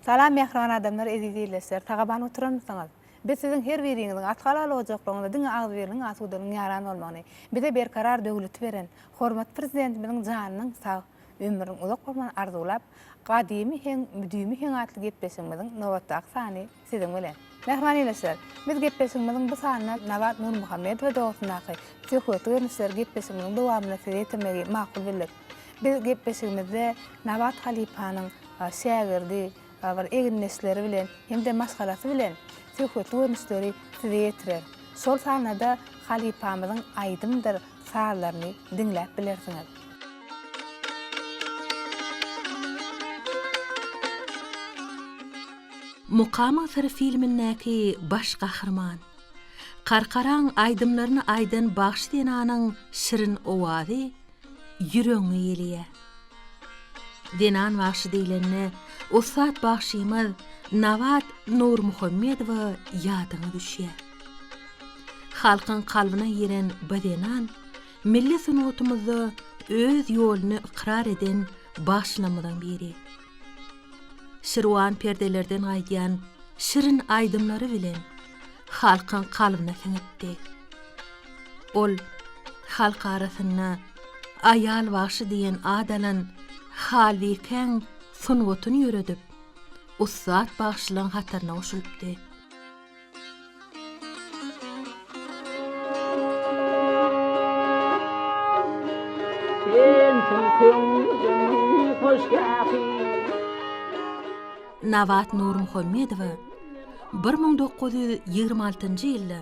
Salam mähriban adamlar eziz ildeşler sagaban oturanmysyňyz? Biz siziň her biriňiziň at halal ojaklygyňyzda diňe agzybirligiň asudalygyň ýaran bolmagyny, bize berkarar döwleti beren hormatly Prezidentimiziň janynyň sag, ömrüniň uzak bolmagyny arzuwlap, Gadymy heň, müdimi heň atly gepleşigimiziň nobatdaky sany siziň bilen. Mähriban ildeşler, biz gepleşigimiziň bu sanynda Nabat Nurmuhammedowa dogrusyndaky söhbetli görnüşleri gepleşigimiziň dowamynda size ýetirmegi makul bildik. Biz gepleşigimizde Nabat halypanyň şägirdi, bir egindeşleri bilen hem-de maşgalasy bilen söhbetli görnüşleri size ýetirer. Şol sanda-da halypamyzyň aýdymdyr sazlaryny diňläp bilersiňiz. Mukamyň syry filmindäki baş gahryman, Karkaraň aýdymlaryny aýdan bagşy zenanyň şirin owazy ýüregiňi ýeleýär. Zenan bagşy diýlende, ussat bagşymyz Nabat Nurmuhammedowa ýadyňa düşýär. Halkyň kalbyna giren bu zenan milli sungatymyzda öz ýoluny ykrar eden bagşylarymyzyň biri. Şirwan perdelerden gaýdýan şirin aýdymlary bilen halkyň kalbyna siňipdi. Ol halk arasynda Aýal bagşy diýen at alan Halbikäň sungatyny ýöredip, ussat bagşylaryň hataryna goşulypdy. Sensiň köňlümiň hoşgähi. Nabat Nurmuhammedowa 1926-njy ýylda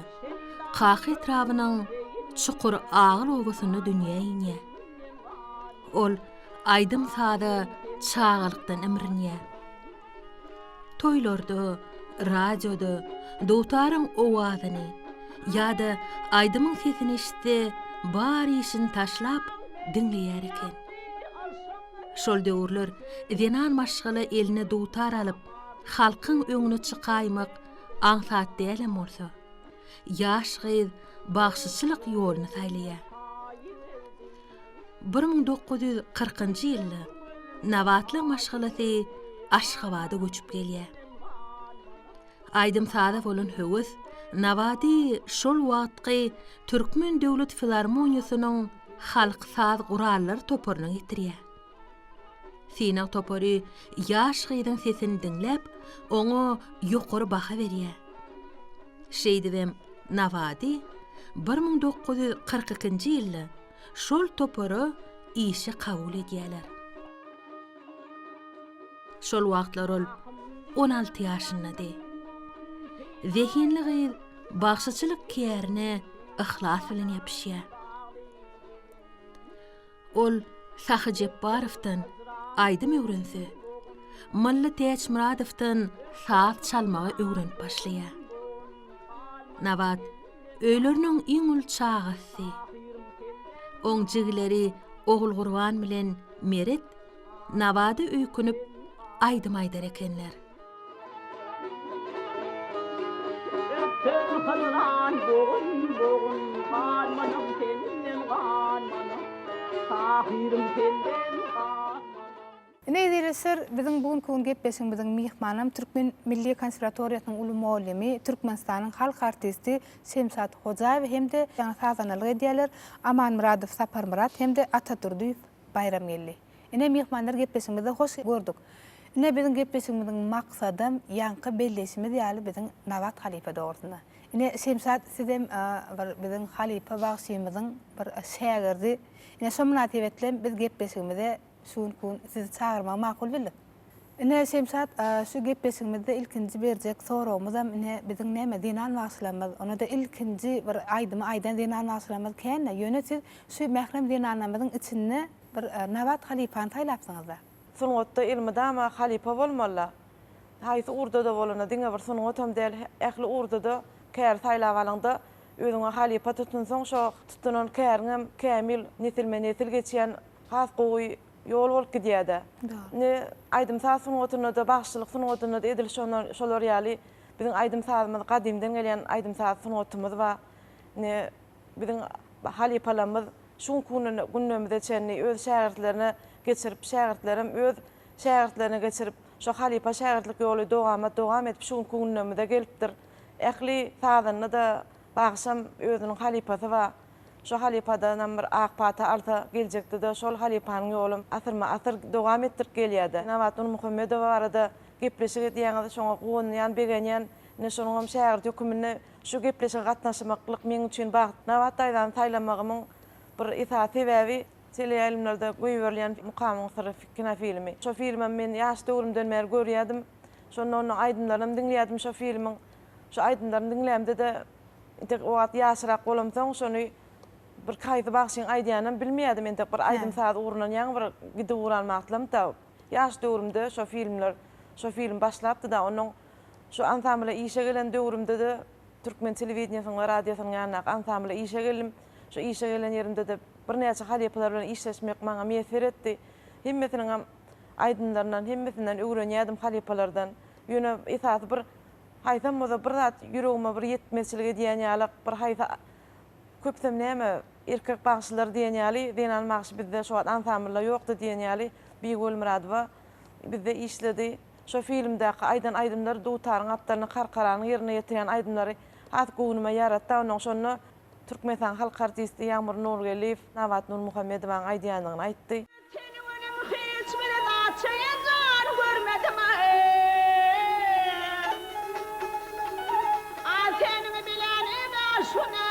Kaka etrabynyň Çukur agyl obasynda dünýä inýär. Ol aýdym-saza çagalykdan imrinýär. Toýlarda, radioda dutaryň owazyny ýa-da aýdymyň sesini eşitse, bar işini taşlap, diňleýär eken. Şol döwürler zenan maşgala eline dutar alyp, halkyň öňüne çykaýmak aňsat dälem bolsa, ýaş gyz bagşyçylyk ýoluny saýlaýar. 1940-njy ýylda Nabatly maşgalasy Aşgabada göçüp gelýär. Aýdym-saza bolan höwes Nabady şol wagtky Türkmen döwlet filarmoniýasynyň halk saz gurallary toparyna getirýär. Synag topary ýaş gyzyň sesini diňläp, oňa ýokary baha berýär. Şeýdibem Nabady 1942-nji ýylda şol topara işe kabul edýärler. Şol wagtlar ol 16 ýaşyndady. Zehinli gyz bagşyçylyk kärine yhlas bilen ýapyşýar. Ol Sahy Jepbarowdan aýdym öwrense, Mylly Täçmyradowdan saz çalmagy öwrenip başlaýar. Nabat öýleriniň iň uly çagasy. Oň jigileri Ogulgurban bilen Meret Nabada öýkünip aýdym aýdar ekenler. Öpsem hylran bogun-bogun, Galmanam senden galmanam, Tahyrym senden galmanam. Ine ezizler, biziň bu günki gün gepleşigimiziň myhmanam Türkmen milli konserwatoriýasynyň uly mugallymy, Türkmenistanyň halk artisti Şemşat Hojaýewa hem-de ýaňy sazandalyk edýärler Amanmyradow Saparmyrat hem-de Atadurdyýew Baýramgeldi. Ine myhmanlar gepleşigimizde hoş gördük. Ine biziň gepleşigimiziň maksadam ýaňky belleýşimiz ýaly biziň Nabat halypa dogrusynda. Ine Şemşat sizem bir biziň halypa bagşymyzyň bir şägirdi. Ine şo mynasybetli biz gepleşigimize şu günki gün sizi çagyrmagy makul bildik. Ine Şemşat şu gepleşigimizde ilkinji berjek soragymyzam ine biziň näme zenan bagşylarymyz onda-da ilkinji bir aýdymy aýdan zenan bagşylarymyz kän-de ýöne siz şu mährem zenanlarymyzyň içinde Bir Nabat halypany saýlapsyňyzda. Sungatda elmydama halypa bolmalyda. Haýsy ugurda-da bolanda diňe bir sungatam däl, ähli ugurda-da kär saýlap alaňda özüňe halypa tutunsaň şo tutunan käriňem kämil nesilme-nesil geçýän has gowy ýol bolup gidýär-de. Indi aýdym-saz sungatynda-da, bagşyçylyk sungatynda-da edil şondan şolar ýaly biziň aýdym-sazymyz gadymdan gelýän aýdym-saz sungatymyz bar. Indi biziň halypalarymyz Şu günki günlerimize çenli öz şägirtlerine geçirip, şägirtlerem öz şägirtlerine geçirip, Şo halypa-şägirtlik ýoly dowamat-dowam edip şu günki günlerimize gelipdir. Ähli sazanda-da, bagşam özüniň halypasy bar. Şo halypadanam bir ak pata alsa, geljekde-de şol halypanyň ýolam asyrma-asyr dowam etdirip gelýär-de. Nabat Nurmuhammedowa barada gepleşik edýäňiz, şoňa guwanýan, begenýän. Ine, şonuňam şägirdi höküminde şu gepleşige gatnaşmaklyk meň üçin bagt. Nabat daýzany saýlamagymyň bir esasy sebäbi, teleýaýlymlarda goýberilýän Mukamyň syry kinofilmi. Şo filmem men ýaş döwrümden bäri görýärdim. Şonda onuň aýdymlarynam diňleýärdim şo filmiň. Şo aýdymlaryny diňlämde-de, entek o wagt ýaşrak bolamsoň, şony bir haýsy bagşyň aýdýanynam bilmeýärdim. Entek bir aýdym-saz ugrundan ýaňy bir gidip ugran wagtlarym-da. Ýaş döwrümde şo filmler, şo film başlapdy-da, onuň şo ansambla işe gelen döwrümde-de türkmen telewideniýesiniň we radiosynyň ýanyndaky ansambla işe geldim. Şo işe gelen ýerimde-de birnäçe halypalar bilen işleşmek maňa miýesser etdi. Hemmesiniňem aýdymlaryndan, hemmesinden öwrenýärdim halypalardan. Ýöne esasy bir haýsam bolsa bir zat ýüregime bir ýetmezçilik edýän ýalak, bir haýsy köpüsem näme, erkek bagşylar diýen ýaly, zenan bagşy bizde şo wagt ansamblda ýokdy diýen ýaly Bibi Welmyradowa bizde işledi. Şo filmdäki aýdan aýdymlary dutaryň gapdalynda Karkaranyň ýerine ýetirýän aýdymlary has göwnüme ýaratdy. Onnoň şonda Türkmenistanyň halk artisti Ýagmyr Nurgeldiýew Nabat Nurmuhammedowaň aýdýandygyny aýtdy. Seni welin hiç bir zat şeýtan görmedim-aý. A seniň bilen ine şuna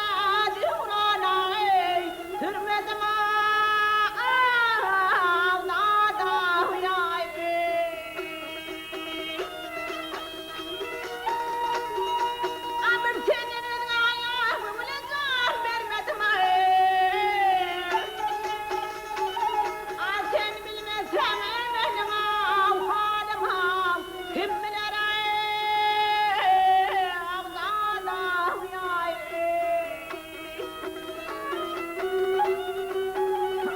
döwran-aý sürmedim-aý, nadaý-aý. A bir senden özge aýagymy bile jan bermedim-aý. A sen bilmeseň meniň ahwalym kim biler-aý, agzalaý-aý.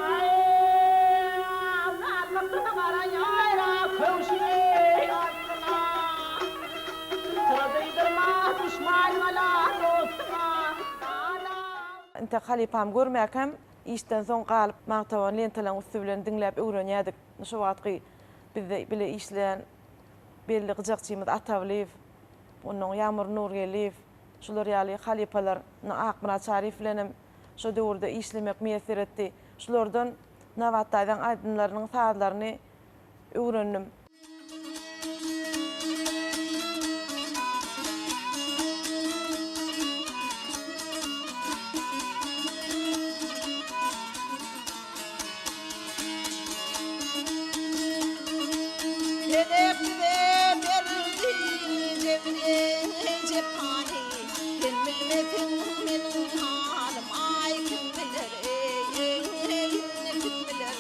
Aý, nazlykdan gara ýaýra köwşüni astyna. Syra duýdurma duşmanyňa-la, dostuňa, dana. Entek halypamy görmäkäm, Işden soň galyp magtaban lentalaryň üsti bilen diňläp öwrenýärdik. Şo wagtky bizde bile işleýän belli gyjakçymyz Ata Abylyýew, onnoň Ýagmyr Nurgeldiýew, şular ýaly halypalar, Akmyrat Çaryýew bilenem şo döwürde işlemek miýesser etdi. Şulardan Nabat daýzaň aýdymlarynyň sazlaryny öwrendim. Pelek bize berdi jebri jepany, Sen bilmesiň meniň halym, aý kim biler, eý, eý, indi kim biler.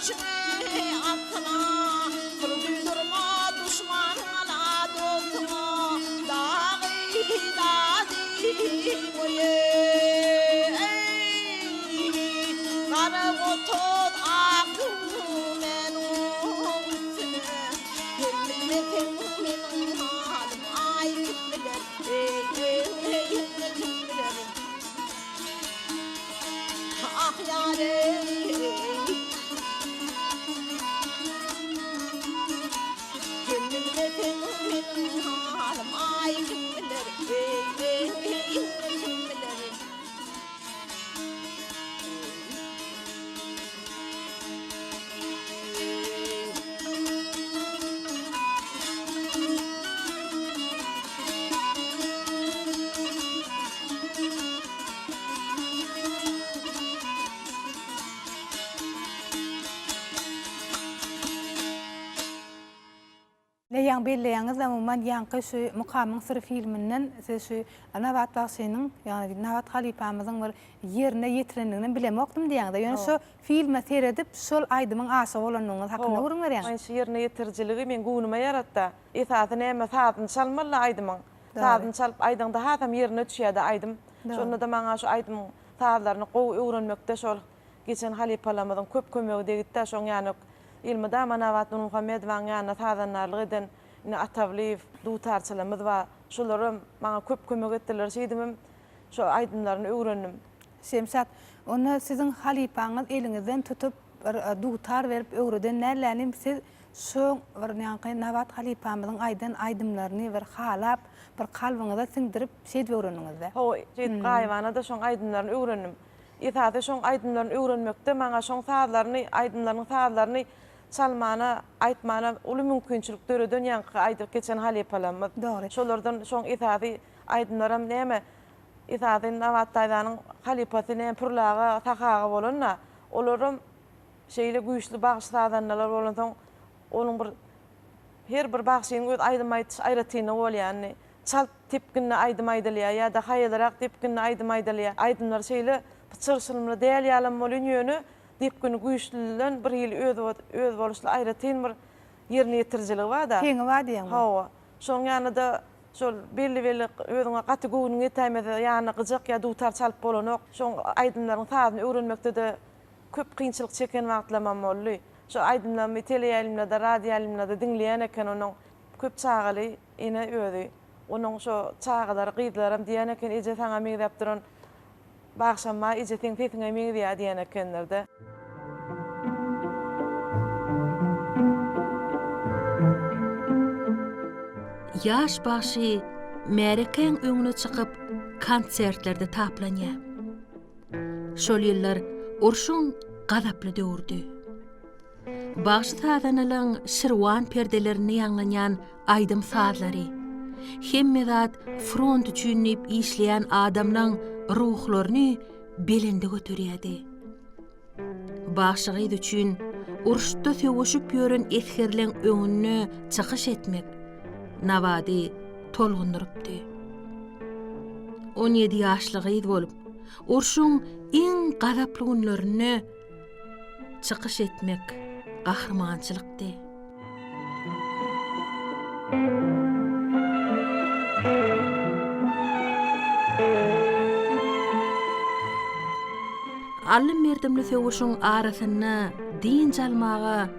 içiňe atsana, Syr duýdurma duşmanyňa la dostuňa, Dagy dady goý-eý. Gara gotoz ak düwmäniň üstüne, Sen bilmeseň meniň halym aý kim biler, Eý-eý, kim biler. Ah ýar-eý. Sen bilmeseň meniň halym aý kim biler, Eý-eý, kim biler. Ne ýaň belleýäňiz umuman ýaňky şu Mukamyň syry filminden siz şu Nabat bagşynyň ýagny Nabat halypamyzyň bir ýerine ýetirendiginem bilemokdym diýýäňiz ýöne şu filme seredip şol aýdymyň aşygy bolandygyňyz hakynda gürrüň berýäňiz. Şu ýerine ýetirijiligi meň göwnüme ýaratda. Esasy näme sazyny çalmalyda aýdymyň. Sazyny çalyp aýdaňda hasam ýerine düşýärdi aýdym. Şonda-da maňa şu aýdymyň sazlaryny gowy öwrenmekde şol geçen halypalarymyzyň köp kömegi degipdi. Şoň ýany elmydama Nabat Nurmuhammedowaň ýanynda sazandarlyk eden ine Atawlyýew dutarçylarymyz bar. Şolaram maňa köp kömek etdiler. Şeýdibem şo aýdymlaryny öwrendim. Şemşat, onda siziň halypaňyz eliňizden tutup bir dutar berip öwreden dällänim siz Şu bir ýaňky Nabat halypamyzyň aýdan aýdymlaryny bir halap, bir kalbyňyza siňdirip şeýdip öwrendiňiz-dä? Hawa, şeýdip gaýybana-da şoň aýdymlaryny öwrendim. Esasy şoň aýdymlaryny öwrenmekde maňa şoň sazlaryny, aýdymlarynyň sazlaryny çalmana, aýtmana uly mümkinçilik döreden ýaňky aýdyp geçen halypalarymyz. Dogry. Şolardan şoň esasy aýdymlaram näme, esasy Nabat daýzanyň halypasy näme Pürli aga, Sahy aga bolan-da, olaram Şeýle güýçli bagşy-sazandalar bolansoň, onuň bir her bir bagşynyň öz aýdym aýdyş aýratynlygy bolýandy. Çalt depginde aýdym aýdylýar ýa-da haýalrak depginde aýdym aýdylýar. Aýdymlar şeýle çylşyrymly däl ýalam bolýan, ýöne depgini güýçlüden bir hili özboluşly aýratyn bir ýerine ýetirijiligi bar-da. Heňi bar diýeňmi? Hawa. Şonuň ýaly-da şol belli-belli özüňe gaty göwnüň ýetäýmese ýanyna gyjak ýa dutar çalyp bolanok. Şoň aýdymlaryň sazyny öwrenmekde-de Köp kynçylyk çeken wagtlamam boldy. Şo aýdymlarymy teleýaýlymlarda, radioýaýlymlarda diňleýän eken onuň. Köp çagaly ene özi. Onuň şo çagalary, gyzlaram diýýän eken, eje saňa meňzäp duran bagşam bar, eje seň sesiňe meňzeýär diýen ekenler-de. Ýaş bagşy märekäň öňüne çykyp konsertlerde taplanýar. Şol ýyllar urşuň gazaply döwrüdi. Bagşy-sazanalaň şirwan perdelerinde ýaňlanýan aýdym-sazlary, hemme zat front üçin diýip işleýän adamlaň ruhlaryny belende göterýärdi. Bagşy gyz üçin uruşda söweşip ýören esgerleň öňünde çykyş etmek Nabady tolgundyrypdy. 17 ýaşly gyz bolup, urşuň iň gazaply günlerinde çykyş etmek gahrymançylykdy. Aldym-berdimli söweşiň arasynda dynç almaga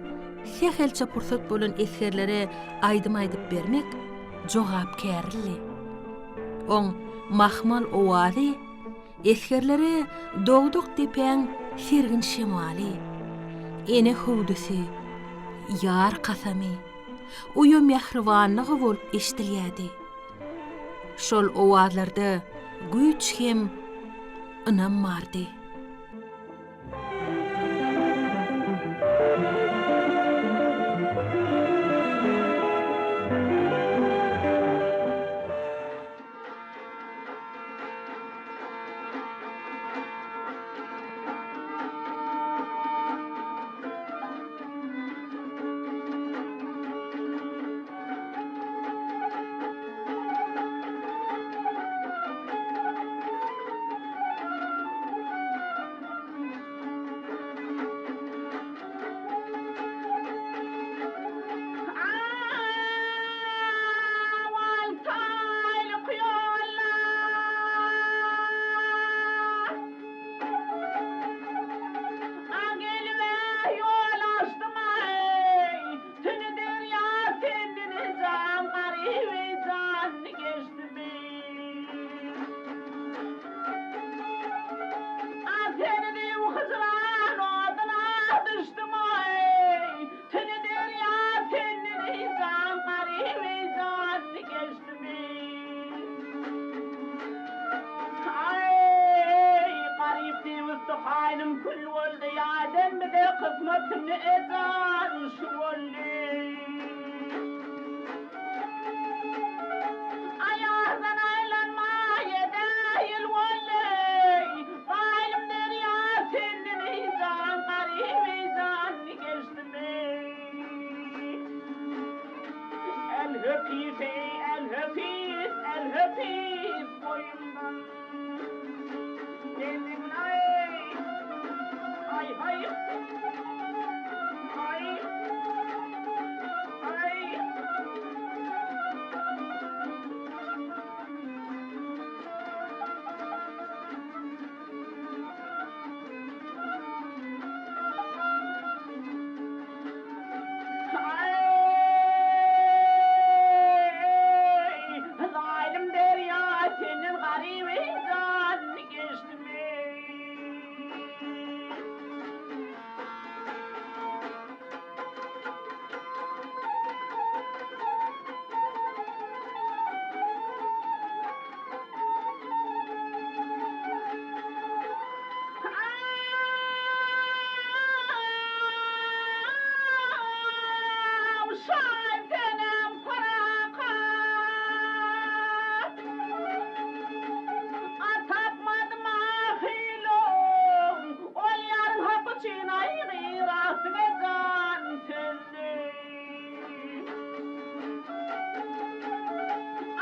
sähelçe pursat bolan esgerlere aýdym aýdyp bermek jogapkärlidi. Oň mahmal owazy esgerlere dogduk depäň sergin şemaly, ene hüwdüsi, ýar kasamy, uýa mähribanlygy bolup eşidilýärdi. Şol owazlarda güýç hem ynam bardy. Gaýnym kül boldy ýadan bize kysmatyny ejan şu boldy. Aýazdan aýlanma ýedi ýyl boldy. Gaýnym derýa senden eýjan garyp eýjan geçdimi. El höpis eý el höpis el höpis boýundan. Zalym derýa senden garyp eý jan geçdim eý. Şaý-senem parahat. A tapmadym ahylym, Ol ýaryň haky üçin aý gyrasyňa jan söndi.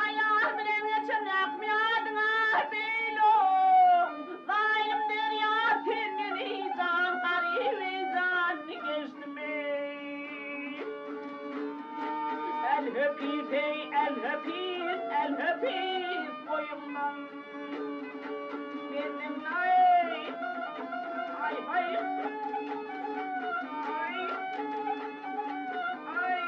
Aýal bilen geçenäkmi ýadyňa beýlum, Zalym derýa senden eý jan garyp eý jan geçdim eý. El höpis eý el höpis el höpis boýumdan menden aý aý haý aý aý.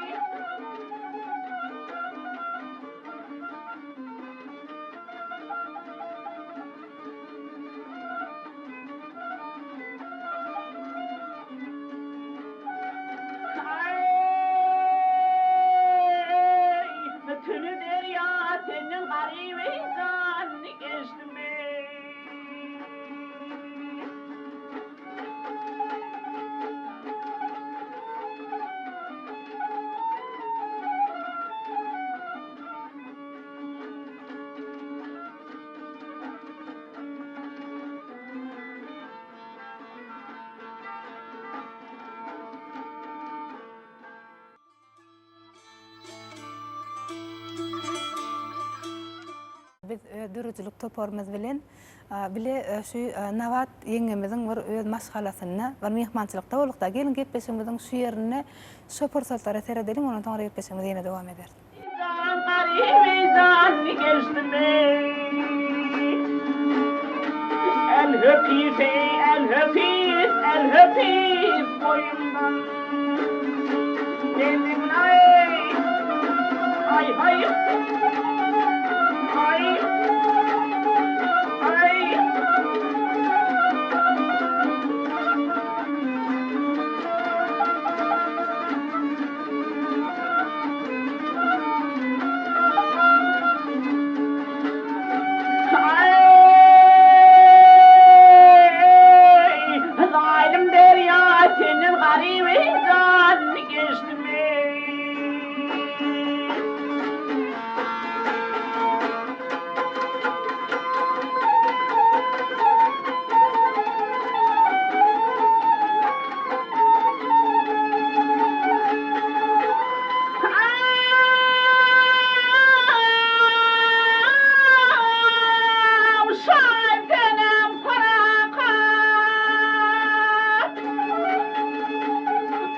Aý, tüni derýa senden garyp eý jan geçdim eý. Biz öz döredijilik toparymyz bilen bile şu Nabat ýeňňemiziň bir öz maşgalasynda bir myhmançylykda bolduk-da. Geliň gepleşigimiziň şu ýerinde şo pursatlara seredeliň, ondan soňra gepleşigimizi ýene dowam ederis. Jan garyp eý jan geldim eý. El höpis eý el höpis el höpis boýundan. Geldim aý aý haý aý aý. Aý, zalym derýa senden garyp eý jan geçdim eý. Şaý-senem parahat.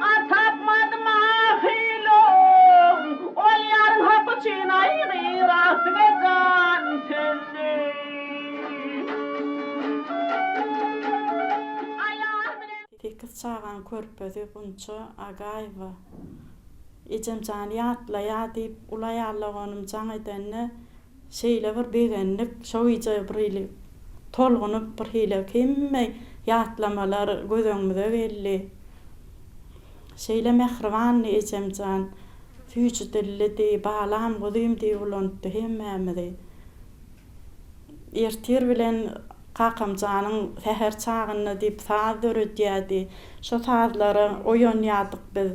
A tapmadym ahylym, Ol ýaryň haky üçin aý gyrasyňa jan söndi. Aýal bilen. Sekiz çagaň körpesi Gunça Agaýewa Ejem jany ýatlaýar diýip, uly aýal doganym jaň edende, şeýle bir begendik. Şo gije bir hili tolgunyp, bir hili hemme ýatlamalar göz öňümize geldi. Şeýle mähribandy ejem jan. Süýji dillidi, balam, guzym diýip ulanypdy hemmämizi. Ertir bilen. Kakamjanyň säher çagynda diýip saz döredýärdi. Şo sazlara oýanýardyk biz.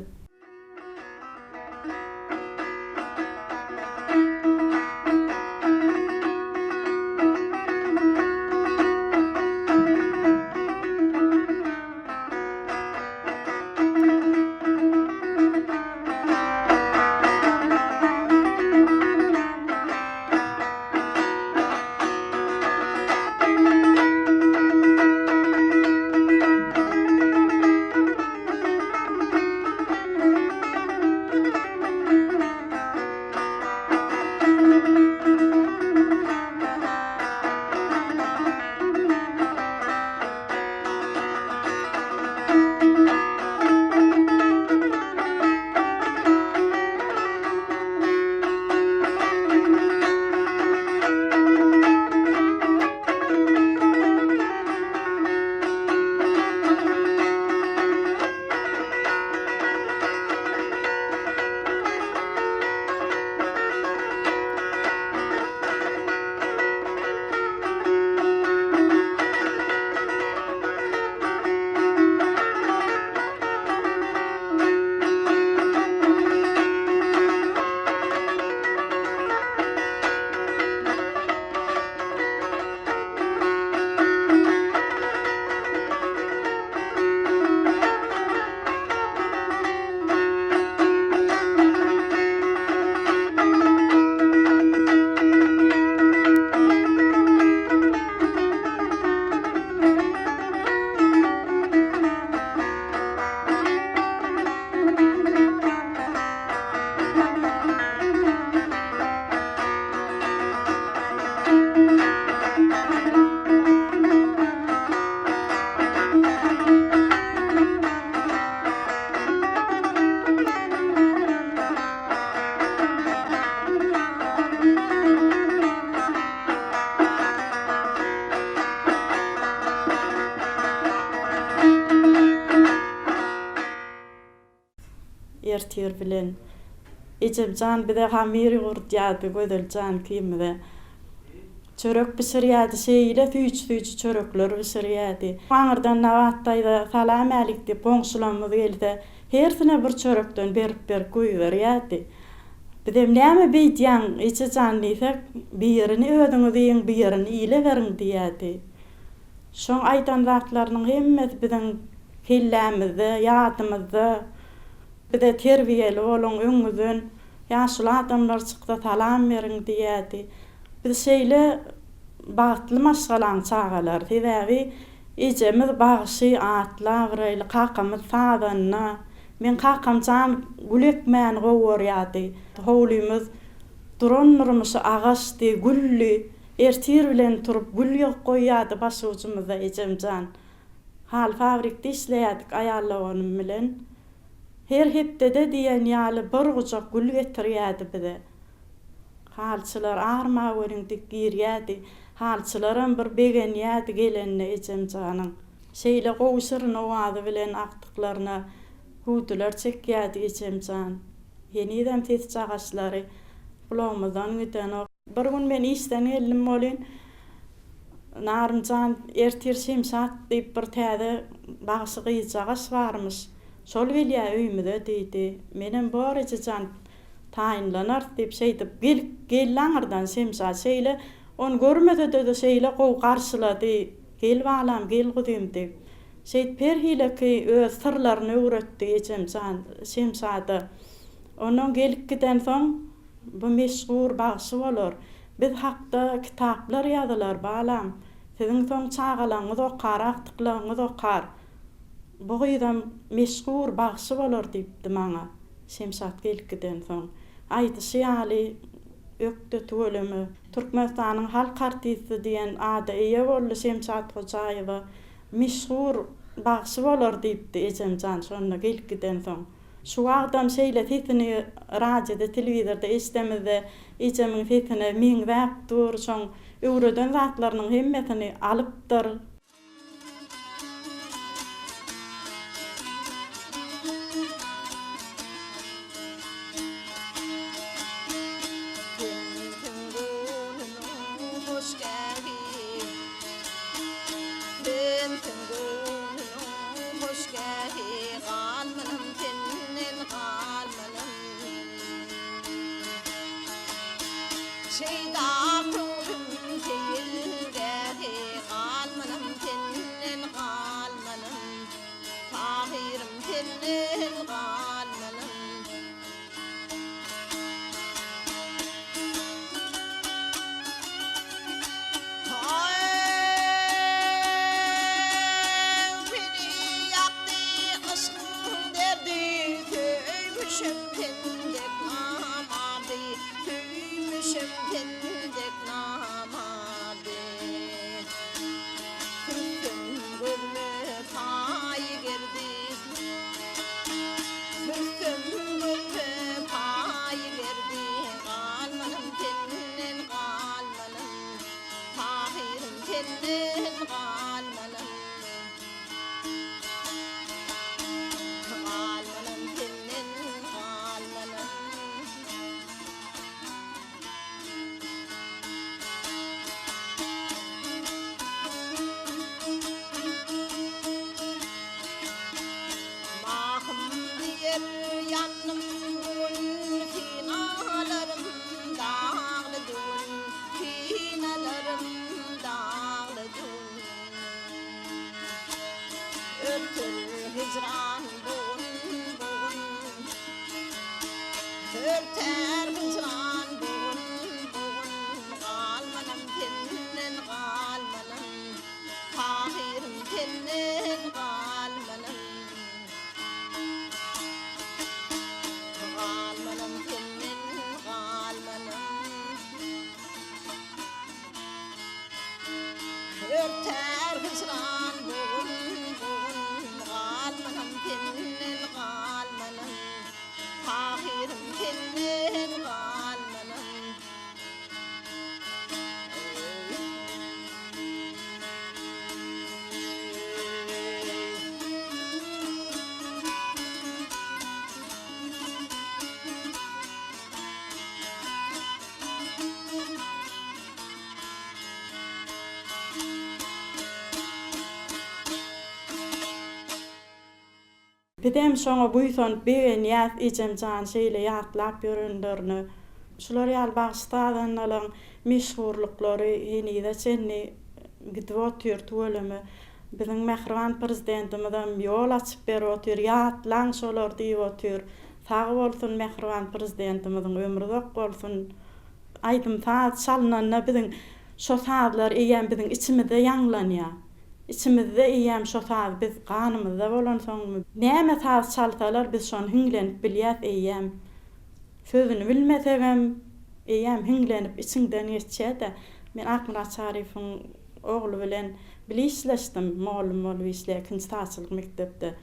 Ertir bilen ejem jan bize hamyr ýugurdýardy, Gözel jan ikimize. Çörek bişirýärdi, şeýle süýji-süýji çörekler bişirýärdi. Aňyrdan Nabat daýza salam-älik diýip goňşularymyz gelse, hersine bir çörekden berip-berip goýberýärdi. Bizem näme beýdýäň, eje jan diýsek, birini özüňiz iýiň, birini ile beriň diýýärdi. Şoň aýdan zatlarynyň hemmesi biziň kellämizde, ýadymyzda. Bize terbiýeli boluň, öňüňizden ýaşuly adamlar çyksa salam beriň diýýärdi. Biz şeýle bagtly maşgalaň çagalary. Sebäbi ejemiz bagşy, atly-abraýly, kakamyz sazanda. Meň kakam jan gül ekmäni gowy görýärdi. Howlymyz duran durmuşy agaçdy, güldi. Ertir bilen turup gül ýygyp goýýardy başujumyzda ejem jan. Haly fabrikde işleýärdik aýal doganym bilen. Her hepdede diýen ýaly bir gujak gül getirýärdi bize. Halyçylar arma görüň dik girýärdi. Halyçylaram bir begenýärdi gelenine ejem janyň. Şeýle gowy şirin owazy bilen agtyklaryna hüwdüler çekýärdi ejem jan. Henizem sesjagaşlary gulagymyzdan gidenok. Bir gün men işden geldim welin, Narynjan, ertir Şemşat diýip bir täze bagşy gyzjagaş barmyş. Şol gelýär öýümize diýdi. Menem bor ejejan, taýynlanarys diýip şeýdip gelip geldi aňyrdan Şemşat. Şeýle ony görmese-de şeýle gowy garşylady. Gel balam, gel guzym diýip. Şeýdip her hileki öz syrlaryny öwretdi ejemjan Şemşada. Ondan gelip gidensoň Bu meşhur bagşy bolar. Biz hakda kitaplar ýazylar, balam. Siziň soň çagalaňyz okar, agtyklaryňyz okar. Bu gyzam meşhur bagşy bolar diýipdi maňa, Şemşat gelip gidensoň. Aýdyşy ýaly, ökde tüweleme. Türkmenistanyň halk artisti diýen ada eýe boldy Şemşat Hojaýewa. Meşhur bagşy bolar diýipdi ejemjan şonda gelip gidensoň. Şu wagtam şeýle sesini radioda, telewizorda eşidemizde ejemiň sesine meňzäp dur, şoň öwreden zatlarynyň hemmesini alypdyr. Sen mensiň göwnümiň hoşgähi. Sen göwnüniň hoşgähi, galmanam senden galmanam. Şeýda köňlüm seýilgähi, galmanam senden galmanam. Tahyrym senden galmanam. Meni ýakdy yşkyň derdi, Söýmüşem sen dek namardy, Söýmüşem sen dek namardy. Sürtsem gözüme saý gerdi, Sürtsem gözüme paý gerdi, Galmanam senden galmanam, Tahyrym senden galmanam. Galmanam senden galmanam. Mahym diýer ýandym bu gün, Synalarym dagly düwün, Synalarym dagly düwün. Örter hijran bu gün, bu gün. Örter hijran bu gün, bu gün. Galmanam senden galmanam. Tahyrym senden galmanam. Galmanam senden galmanam. Örtär hijran bu gün, bu gün. Galmanam senden galmanam. Tahyrym senden galmanam. Bizem şoňa buýsanyp begenýäs ejem jan şeýle ýatlap ýörenlerine. Şular ýaly bagşy-sazandalaň meşhurlyklary henize çenli gidip otyr tüweleme. Biziň mähriban Prezidentimiz-em ýol açyp berip otyr, ýatlaň şolary diýip otyr. Sag bolsun mähriban Prezidentimiziň ömri uzak bolsun. Aýdym-saz çalnanda biziň şo sazlar eýýäm biziň içimizde ýaňlanýar. Içimizde eýýäm şo saz biz ganymyzda bolansoňmy, näme saz çalsalar biz şony hiňlenip bilýäs eýýäm. Sözüni bilmesegem eýýäm hiňlenip içiňden geçýä-de. Men Akmyrat Çaryýewiň ogly bilen bile işleşdim, mugallym bolup işleýär ikinji sazçylyk mekdepde.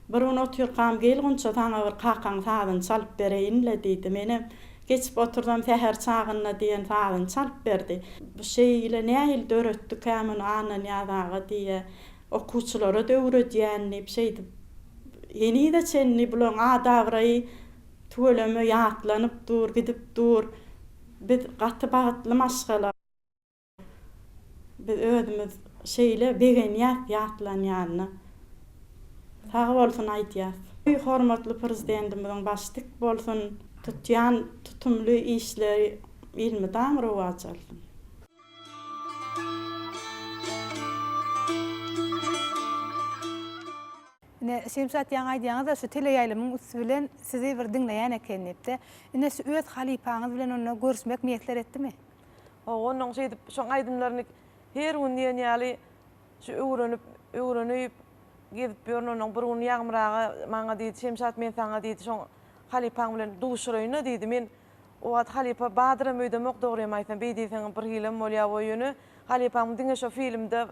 Bir gün otyrkam gel Gunça saňa bir kakaň sazyny çalyp bereýin-le diýdi. Menem Geçip otursam säher çagynda diýen sazyny çalyp berdi. Bu şeýle nähili döretdikä muny Annanyýaz aga diýýä. Okuwçylara-da öwredýän diýip şeýdip henize çenli bulaň ady-abraýy tüweleme ýatlanyp dur, gidip dur. Biz gaty bagtly maşgala. Biz özümiz şeýle begenýäs ýatlanýanyna. Sag bolsun aýdýas. Hormatly Prezidentimiziň başy dik bolsun, tutýan tutumly işleri elmydam rowaç alsyn. Ine, Şemşat ýaňy aýdýaňyz-a şu teleýaýlymyň üsti bilen sizi bir diňleýän eken diýip-de. Ine şu öz halypaňyz bilen onda görüşmek miýesser etdimi? Hawa, onuň şeýdip şoň aýdymlaryny her gün diýen ýaly şu öwrenip, öwrenip gezip ýörün. Onuň bir gün Ýagmyr aga maňa diýdi, Şemşat men saňa diýdi, şoň halypaň bilen duşuraýyn-a diýdi. Men o wagt halypa bardyram öýdemok dogrymy aýtsam, beý diýseňem birhilem bolýar we ýöne halypam diňe şo filmde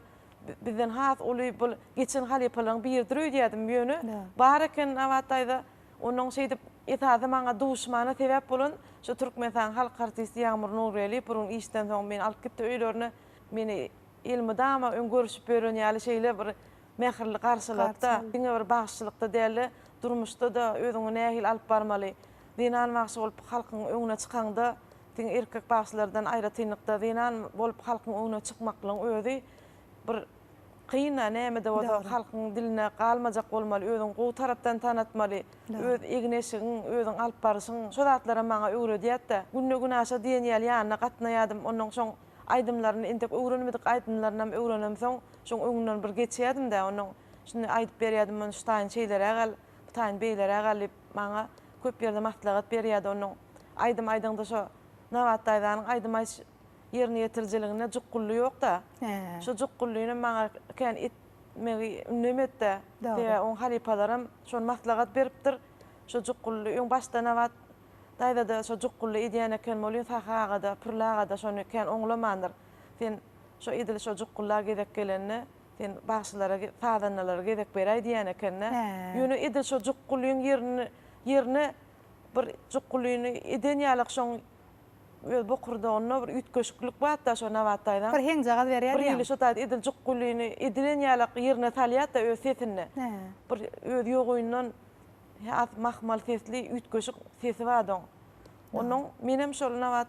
bizden has uly bul geçen halypalaryň biridir öýdýärdim ýöne bar eken Abat daýza. Onuň şeýdip esasy maňa duşmana sebäp bolan şu Türkmenistanyň halk artisti Ýagmyr Nurgeldiýew bir gün işden soň meni alyp gitdi öýlerine. Meni elmydama öň görüşip ýören ýaly şeýle bir mähirli garşylady-da. Diňe bir bagşyçylykda däl-de, durmuşda-da özüňi nähili alyp barmaly. Zenan bagşy bolup halkyň öňüne çykaňda, diňe erkek bagşylardan aýratynlykda zenan bolup halkyň öňüne çykmaklygyň özi bir. Kyn-a, näme-de bolsa halkyň diline galmajak bolmaly, özüňi gowy tarapdan tanatmaly. Öz egin-eşigiň, özüň alyp baryşyň, şo zatlaram maňa öwredýärdi-de. Günde-günaşa diýen ýaly ýanyna gatnaýardym. Onnoň şoň aýdymlaryny, entek öwrenmedik aýdymlarynam öwrenemsoň, şoň öňünden bir geçýärdim-dä. Onnoň şuny aýdyp berýärdim, muny şu taýyny şeýleräk al, bu taýyny beýleräk al diýip, maňa köp ýerde maslahat berýärdi. Onnoň aýdym aýdaňda şo Nabat daýzanyň aýdym aýdyş ýerine ýetirijiliginde jukgully ýok-da. Şo jukgullynam maňa kän etmegi ündemedi-de. Sebäbi oň halypalaram şony maslahat beripdir. Şo jukgully öň başda Nabat daýza-da şo jukgully edýän eken welin Sahy aga-da, Pürli aga-da şony kän oňlamandyr. Sen şo edil şo jukgulla gezek gelende sen bagşylara, sazandalara gezek beräý diýýän eken-de. Ýöne edil şo jukgullyň ýerini ýerine bir jukgulyny eden ýalak şoň öz bokurdagynda bir üýtgeşiklik bar-da şo Nabat daýzaň. Bir heňjagaz berýär Bir hili şo taýda edil jukgulyny edilen ýalak ýerine salýar-da öz sesinde. Bir öz ýogyndan has mahmal sesli üýtgeşik sesi bar-da oň. Onnoň menem şol Nabat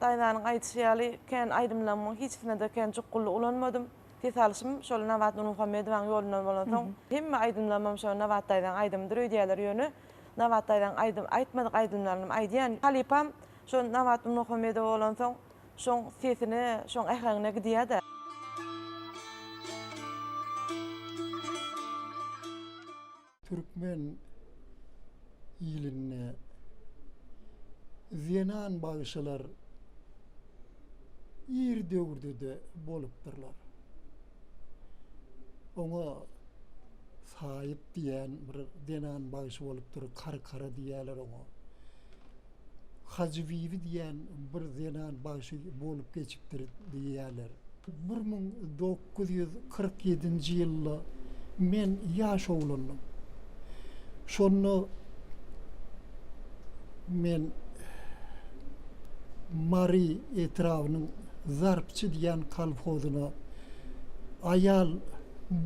daýzanyň aýdyşy ýaly kän aýdymlamyň hiçisine-de kän jukguly ulanmadym. Ses alyşym şol Nabat Nurmuhammedowanyň ýolundan bolansoň hemme aýdymlamam şo Nabat daýzaň aýdymydyr öýdýärler ýöne Nabat daýzaň aýdym aýtmadyk aýdymlarynam aýdýan. Halypam şo Nabat Nurmuhammedowa bolansoň şoň sesine şoň äheňine gidýädä. Türkmen ilinde zenan bagşylar ir döwürde-de bolupdyrlar. Oňa Saýyp diýen bir zenan bagşy bolupdyr, Karkara diýýärler oňa. Hajybibi diýen bir zenan bagşy bolup geçipdir diýýärler. 1947-nji ýylda men ýaş oglandym. Şonda men Mary etrabynyň Zarpçy diýen kolhozyna aýal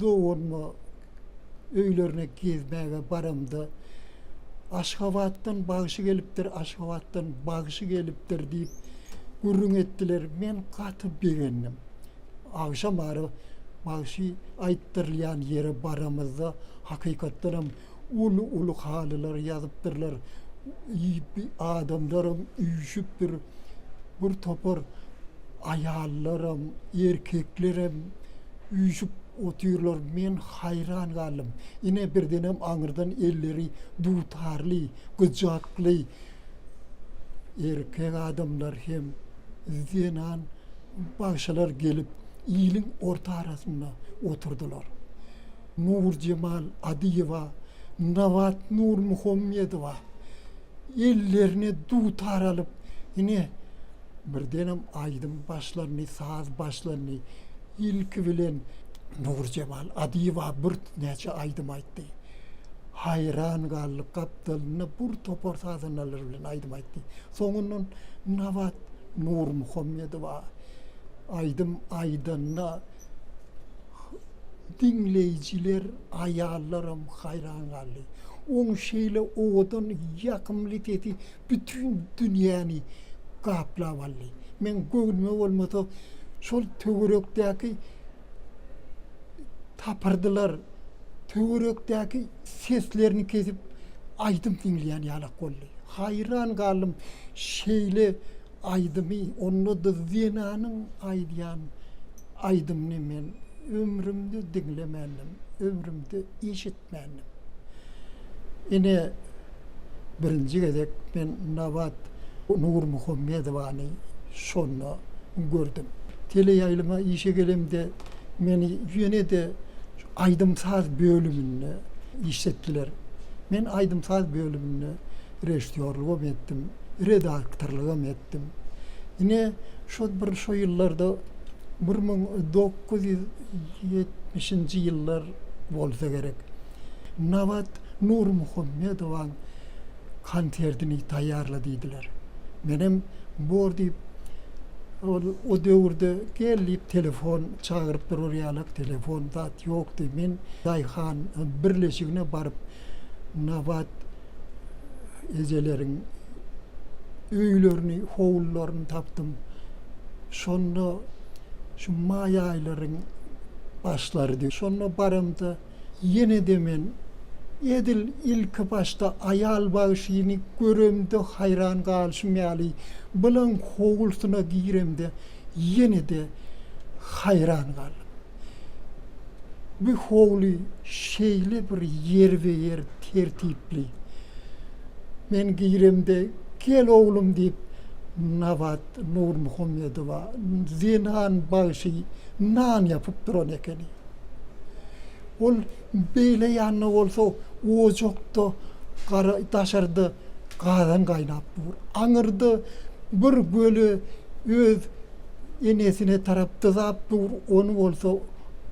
doganyma öýlerine gezmäge baramda, Aşgabatdan bagşy gelipdir, Aşgabatdan bagşy gelipdir diýip gürrüň etdiler. Men gaty begendim. Agşam ara bagşy aýtdyrylýan ýere baramyzda, hakykatdanam uly-uly halylar ýazypdyrlar. Adamlaram üýşüpdir. Bir topar aýallaram, erkeklerem üýşüp otyrlar. Men haýran galdym. Ine, birdenem aňyrdan elleri dutarly, gyjakly erkek adamlar hem zenan bagşylar gelip, iliň orta arasynda oturdylar. Nurjemal Adyýewa, Nabat Nurmuhammedowa ellerine dutar alyp, ine, birdenem aýdym başlandy, saz başlandy. Ilki bilen Nurjemal Adyýewa birnäçe aýdym aýtdy. Haýran galdyk, gapdalynda bir topar sazandalar bilen aýdym aýtdy. Soňundan Nabat Nurmuhammedowa aýdym aýdanda diňleýjiler, aýallaram haýran galdy. Oň şeýle owadan, ýakymly sesi bütin dünýäni gaplap aldy. Meň göwnüme bolmasa, şol töwerekdäki tapyrdylar, töwerekdäki seslerini kesip aýdym diňleýän ýalak boldy. Haýran galdym, şeýle aýdymy, onda-da zenanyň aýdýan aýdymyny men ömrümde diňlemändim, ömrümde eşitmändim. Ine, birinji gezek men Nabat Nurmuhammedowany şonda gördüm. Teleýaýlyma işe gelemde meni ýene-de aýdym-saz bölüminde işletdiler. Men aýdym-saz bölüminde režissýorlygam etdim, redaktorlygam etdim. Ine, şo bir şo ýyllarda 1970-nji ýyllar bolsa gerek. Nabat Nurmuhammedowaň konsertini taýýarla diýdiler. Menem bor diýip, ol o döwürde gel diýip telefon çagyryp durar ýalak telefon zat ýokdy. Men daýhan birleşigine baryp Nabat ejeleriň öýlerini, howlularyny tapdym. Şonda şu maý aýlaryň. başlarydy. Şonda baramda ýene-de men edil ilki başda aýal bagşyny göremde haýran galyşym ýaly, bulaň howlusyna giremde ýene-de haýran galdym. Bu howly şeýle bir ýerbe-ýer tertipli. Men giremde, Gel oglum diýip, Nabat Nurmuhammedowa zenan bagşy nan ýapyp duran ekeni. Ol beýle ýanda bolsa ojakda gara daşarda gazan gaýnap dur. Aňyrda bir göle öz enesine tarap dyzap dur, ony bolsa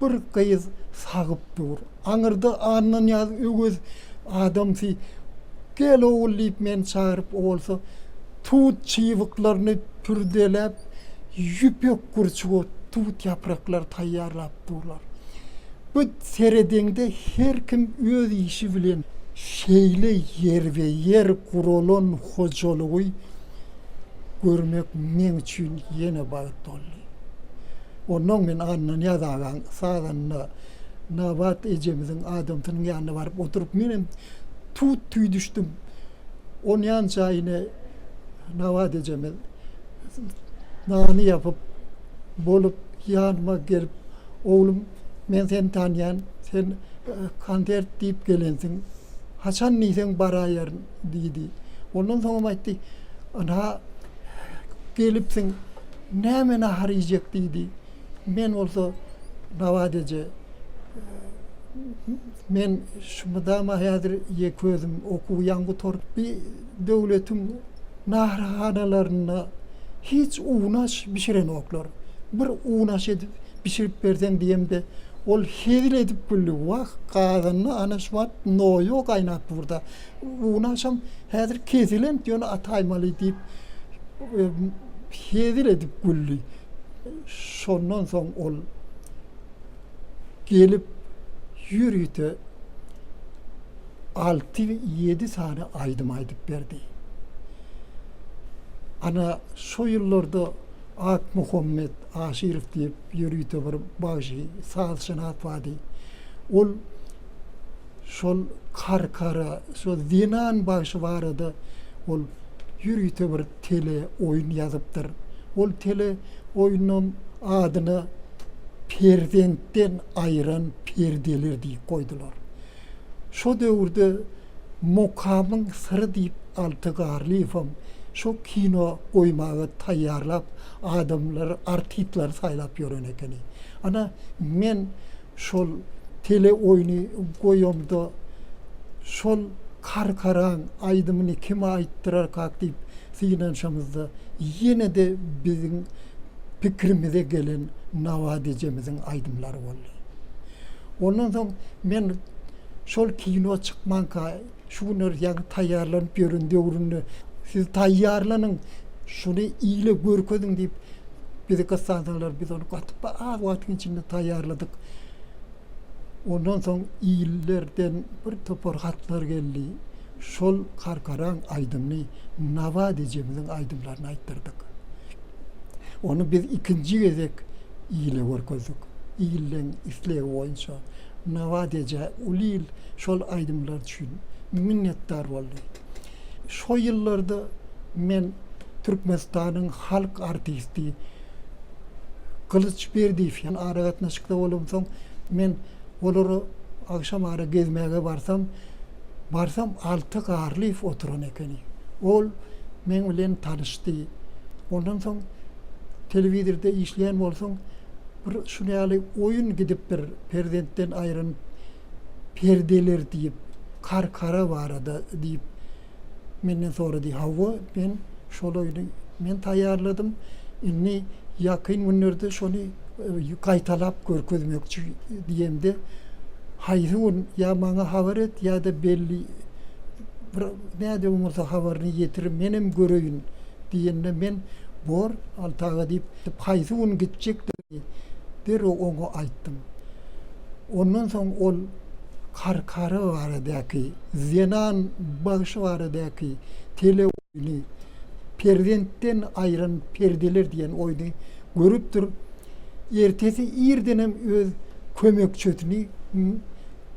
bir gyz sagyp dur. Aňyrda Annanyýaz Öwez adamsy Gel ogul diýip meni çagyryp, o bolsa tut çybyklaryny pürdeläp, ýüpek gurçuga tut ýapraklary taýýarlap durlar. Bu seredeňde her kim öz işi bilen şeýle ýerbe-ýer guralan hojalygy görmek meň üçin ýene bagt boldy. Onnoň men Annanyýaz agaň sazanda Nabat ejemiziň adamsynyň ýanyna baryp oturyp menem tut tüýdüşdim. Onýança ine Nabat ejemiz nany ýapyp bolup ýanyma gelip, Oglum, men seni tanýan, sen konsert diýip gelensiň. Haçan diýseň baraýaryn diýdi. Ondan soňam aýtdy, Ynha, gelipsiň, näme nahar iýjek diýdi. Men bolsa Nabat eje, men şu mydama häzir ýeke özüm okuwy ýaňy gutaryp, bi döwletiň naharhanalarynda hiç unaş bişirenoklar. Bir unaş edip bişirip berseň diýemde, ol hezil edip güldi. Wah, gazanda ana şu wagt noýo gaýnap dur-da. Unaşam häzir kesilen, ýöne ataýmaly diýip, hezil edip güldi. Şondan soň ol gelip ýörite alty-ýedi sany aýdym aýdyp berdi. Ana, şo ýyllarda Akmuhammet Aşyrow diýip ýörite bir bagşy, sazşynas bardy. Ol şol Karkara, şol zenan bagşy barada ol ýörite bir tele oýun ýazypdyr. Ol tele oýnuň adyna Perzentden aýran perdeler diýip goýdular. Şo döwürde Mukamyň syry diýip Alty Garlyýewem şo kino goýmaga taýýarlap adamlary, artistleri saýlap ýören ekeni. Ana, men şol tele oýny goýamda şol Karkaraň aýdymyny kime aýtdyrarkak diýip synanyşamyzda ýene-de biziň pikirimize gelen Nabat ejemiziň aýdymlary boldy. Ondan soň men şol kino çykmanka şu günler ýaňy taýýarlanyp ýören döwründe siz taýýarlanyň, şuny ile görkeziň diýip bizi gyssansalar biz ony gaty az wagtyň içinde taýýarladyk. Ondan soň illerden bir topar hatlar geldi. Şol Karkaraň aýdymyny Nabat ejemiziň aýdymlaryny aýtdyrdyk. Ony biz ikinji gezek ile görkezdik. Illeň islegi boýunça Nabat eje uly il şol aýdymlar üçin minnetdar boldy. Şo ýyllarda men Türkmenistanyň halk artisti Gylyç Berdiýew bilen aragatnaşykda bolamsoň, men olara agşam ara gezmäge barsam, barsam Alty Garlyýew oturan ekeni. Ol meň bilen tanyşdy. Ondan soň telewizorda işleýän bolsaň, bir şuny ýaly oýun gidipdir, Perzentden aýran perdeler diýip, Karkara barada diýip menden sorady. Hawa, men şol oýny men taýýarladym. Indi ýakyn günlerde şony gaýtalap görkezmekçi diýemde, haýsy gün ýa maňa habar et ýa-da belli bir nädibem bolsa habaryny ýetir, menem göreýin diýende men bor, Alty aga diýip, haýsy gün gitjekdigini derrew oňa aýtdym. Ondan soň ol Karkara baradaky, zenan bagşy baradaky tele oýny Perzentden aýran perdeler diýen oýny görüpdir. Ertesi irdenem öz. kömekçisini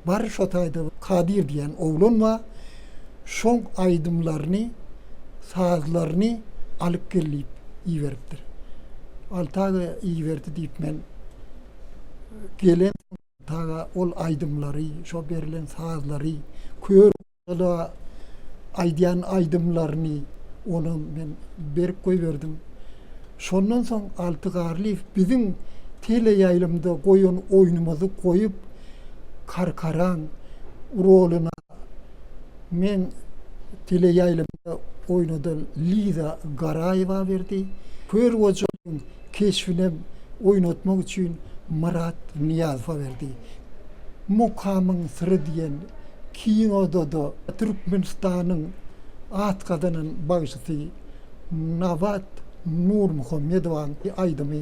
bar şo taýda Kadyr diýen oglan bar, şoň aýdymlaryny, sazlaryny alyp gel diýip iberipdir. Alty aga iberdi diýip men gelen Taga ol aýdymlary, şo berlen sazlary, kör ola aýdýan aýdymlaryny onam men berip goýberdim. Şondan soň Alty Garlyýew biziň teleýaýlymda goýan oýnumyzy goýup, Karkaraň roluna men teleýaýlymda oýnadan Liza Garaýewa berdi. Kör gojalyň keşbinem oýnatmak üçin Myrat Nyýazowa berdi. Mukamyň syry diýen kinoda-da Türkmenistanyň at gazanan bagşysy Nabat Nurmuhammedowaň aýdymy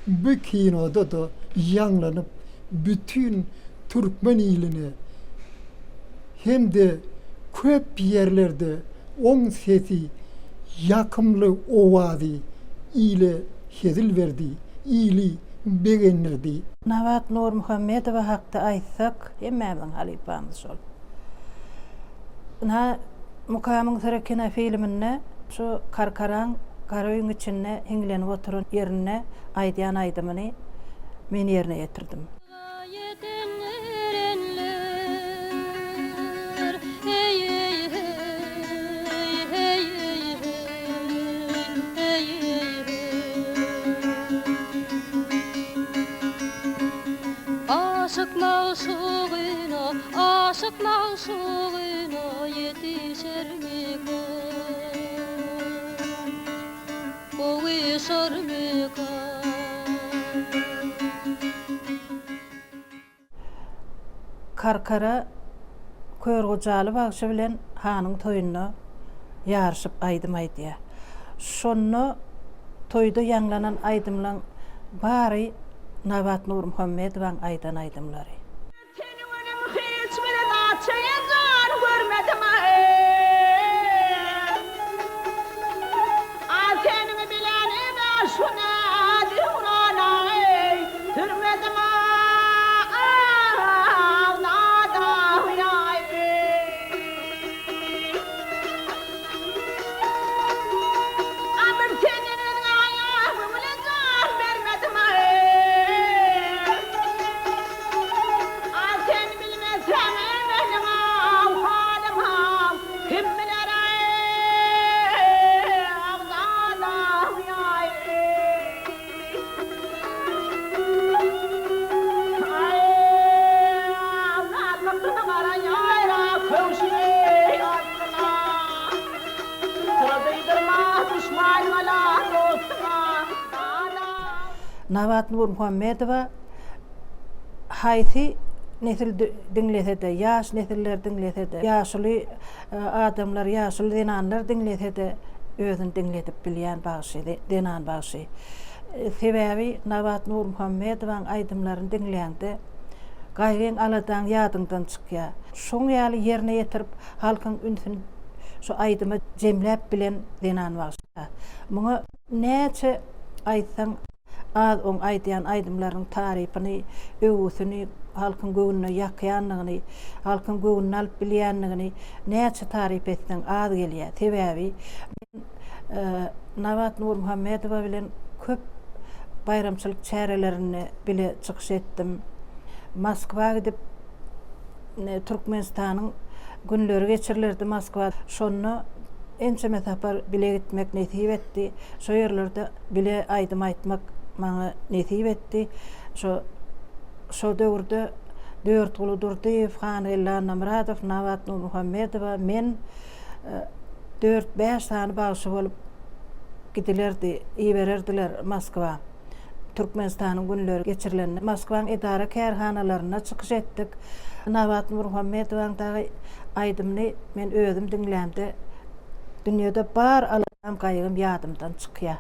bu kinoda-da ýaňlanyp, bütin türkmen iline hem-de köp ýerlerde Oň sesi, ýakymly owazy ile hezil berdi, ili begendirdi. Nabat Nurmuhammedowa hakda aýtsak, hemmämiziň halypamyz şol. Ynha, Mukamyň syry kinofilminde şu Karkaraň gara öýüň içinde hiňlenip oturan ýerinde aýdýan aýdymyny men ýerine ýetirdim. Aşyk magşugyna, aşyk magşugyna ýetişermikä? Gowuşarmyka? Karkara Körgojaly bagşy bilen hanyň toýunda ýaryşyp aýdym aýdýar. Şonda toýda ýaňlanan aýdymlaň bary Nabat Nurmuhammedowaň aýdan aýdymlary. Seniň öňüň hiç bir zat çeýe jan görmedim-aý. A seniň bilen ine şu näz-döwran-aý, sürmedim-aý, nadan-aý. A bir senden özge aýa göwüle jan bermedim-aý. A sen bilmeseň meniň halym kim biler-aý, agzalaý. Aý, azatlyk gara ýaýra köwşümi astyna. Syra duýdurma duşmanyňa-la, dostuňa, dana. Nabat Nurmuhammedowa Haýsy nesil diňlese-de, ýaş nesiller diňlese-de, ýaşuly adamlar, ýaşuly zenanlar diňlese-de, özüni diňledip bilýän bagşy, zenan bagşy. Sebäbi Nabat Nurmuhammedowaň aýdymlaryny diňläňde, gaýgyň-aladaň ýadyňdan çykýar. Şoň ýaly ýerine ýetirip, halkyň ünsüni şu aýdyma jemläp bilen zenan bagşy. Muňa näçe aýtsaň, Az oň aýdýan aýdymlarynyň tarypyny, öwgüsini, halkyň göwnüne ýakýanlygyny, halkyň göwnüni alyp bilýänligini näçe taryp etseň az gelýär. Sebäbi men Nabat Nurmuhammedowa bilen köp baýramçylyk çärelerinde bile çykyş etdim. Moskwa gidip Türkmenistanyň günleri geçirilerdi Moskwada. Şonda ençeme sapar bile gitmek nesip etdi. Şo ýerlerde bile aýdym aýtmak maňa nesip etdi. Şo şo döwürde Dörtguly Durdyýew, Hangeldi Annamyradow, Nabat Nurmuhammedowa, men dört-bäş sany bagşy bolup gidilerdi, ibererdiler Moskwa. Türkmenistanyň günleri geçirilende Moskwaň edara-kärhanalarynda çykyş etdik. Nabat Nurmuhammedowaň dagy aýdymyny men özüm diňlämde dünýede bar aladam gaýgym ýadymdan çykýar.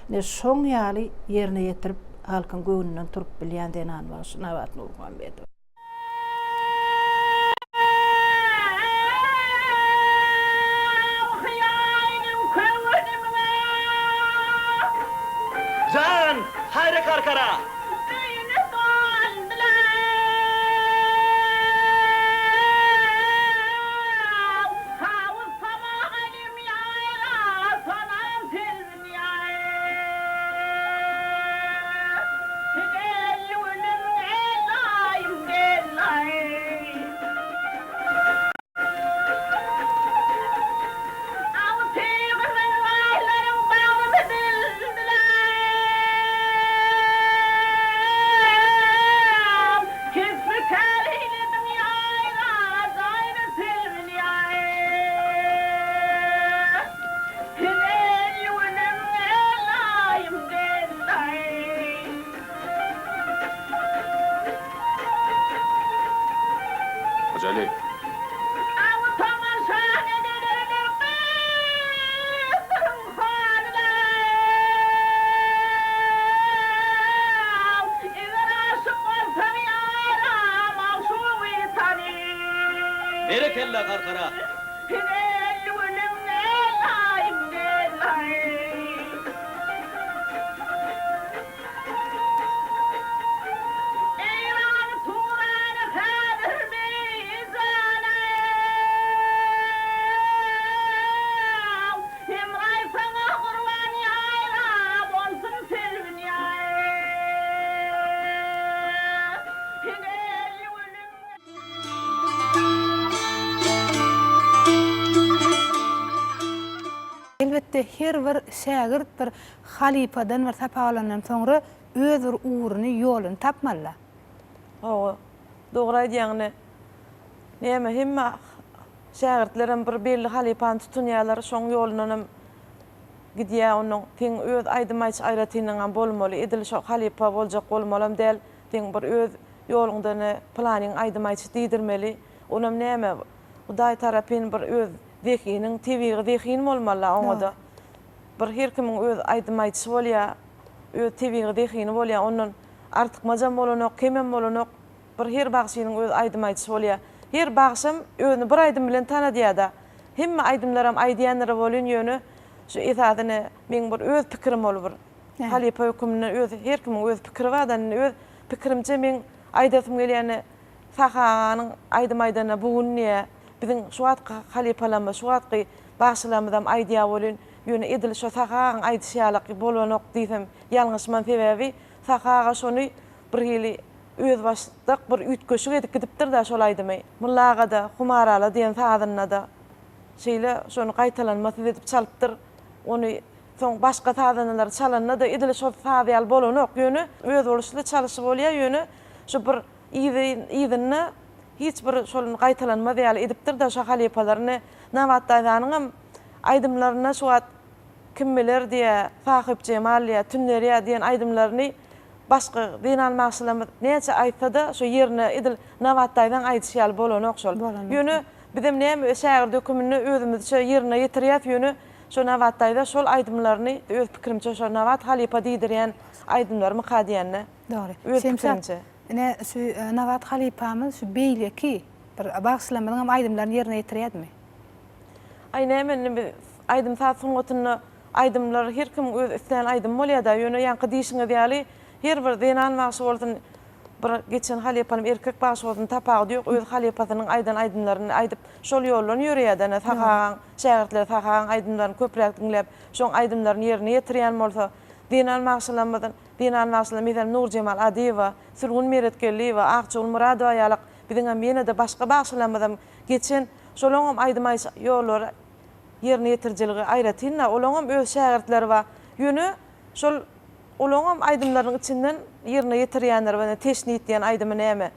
Ine şoň ýaly ýerine ýetirip halkyň göwnünden turup bilýän zenan bagşy Nabat Nurmuhammedowa. Jan, haýra karkara! Hojaly. Awy tomaşa ederler gyzyň halyna. Eger aşyk bolsaň ýara, magşugy tany. Berekella Gargara. Gel gülüm gel-aý, gel-aý. Eýran Turany häzir meýdana Hemraý saňa gurban ýaýra bolsun selbin ýaý Gel gülüm. Elbetde her bir şägirt bir Halypadan bir sapak alandan soňra öz bir ugruny, ýoluny tapmalyda. Hawa, dogry aýdýaň ine. Näme, hemme şägirtlerem bir belli halypany tutunýarlar, şoň ýolundanam gidýär. Onuň seň öz aýdym aýdyş aýratynlygyňam bolmaly, edil şo halypa boljak bolmalam däl. Seň bir öz ýoluňda ine pylanyň aýdym aýdyşy diýdirmeli. Onam näme, Hudaý tarapyn bir öz zehiniň, tebigy zehin bolmaly-da oňa-da. Bir her kimiň öz aýdym aýdyşy bolýar, öz tebigy zehini bolýar, ondan artykmajam bolanok, kemem bolanok. Bir her bagşynyň öz aýdym aýdyşy bolýar. Her bagşam özüni bir aýdym bilen tanadýar-da. Hemme aýdymlaram aýdýandyr welin ýöne şu esasy ine meň bir öz pikirim ol bir. Halypa höküminde öz her kimiň öz pikiri bar-da indi öz pikirimçe meň aýdasym gelýäni Sahy aganyň aýdym aýdanyna bu gün diýýär, biziň şu wagtky halypalarymyz, şu wagtky bagşylarymyzam aýdýar welin, ýöne edil şo Sahy agaň aýdyşy ýalak bolanok diýsem ýalňyşman, sebäbi Sahy aga şony birhili özbaşdak bir üýtgeşik edip gidipdir-dä şol aýdymy. Mylla aga-da Humarala diýen sazynda-da şeýle şony gaýtalanmasyz edip çalypdyr. Ony soň başga sazandalar çalanda-da edil şol saz ýaly bolanok, ýöne özboluşly çalyşy bolýar, ýöne şu bir Yzy yzynda hiç bir şol gaýtalanmaz ýaly edipdir-de şo halypalaryny. Nabat daýzanyňam aýdymlarynda şu wagt Kim biler diýä, Sahypjemal diýä, Tünderýa diýen aýdymlaryny başga zenan bagşylarymyz näçe aýtsa-da şo ýerine edil Nabat daýzaň aýdyşy ýaly bolanok şol. Ýöne bizem näme şägirt höküminde özümizçe ýerine ýetirýäs ýöne şo Nabat daýza şol aýdymlaryny öz pikirimçe şo Nabat halypa diýdirýän aýdymlarymyka diýende. Dogry. Öz pikirimçe. Ine, şu Nabat halypamyz şu beýleki bir bagşylarymyzyňam aýdymlaryny ýerine ýetirýädimi? Aý näme indi biz aýdym-saz sungatynda aýdymlar her kimiň öz islän aýdymy bolýada, ýöne ýaňky diýşiňiz ýaly her bir zenan bagşy bolsun, bir geçen halypanyň erkek bagşy bolsun tapawudy ýok öz halypasynyň aýdan aýdymlaryny aýdyp şol ýoldan ýöreýäda ine Sahy agaň şägirtleri Sahy agaň aýdymlaryny köpräk diňläp şoň aýdymlaryny ýerine ýetirýän bolsa zenan bagşylarymyzyň Zenan bagşylar, meselem, Nurjemal Adyýewa, Sülgün Meretgeldiýewa, Akjagül Myradowa ýalak biziňem ýene-de başga bagşylarymyzam geçen, şolaňam aýdym aýdyş ýollary, ýerine ýetirijiligi aýratyn-da, olaňam öz şägirtleri bar. Ýöne şol olaňam aýdymlarynyň içinden ýerine ýetirýänleri bar. Ine, Teşnit diýen aýdymy näme,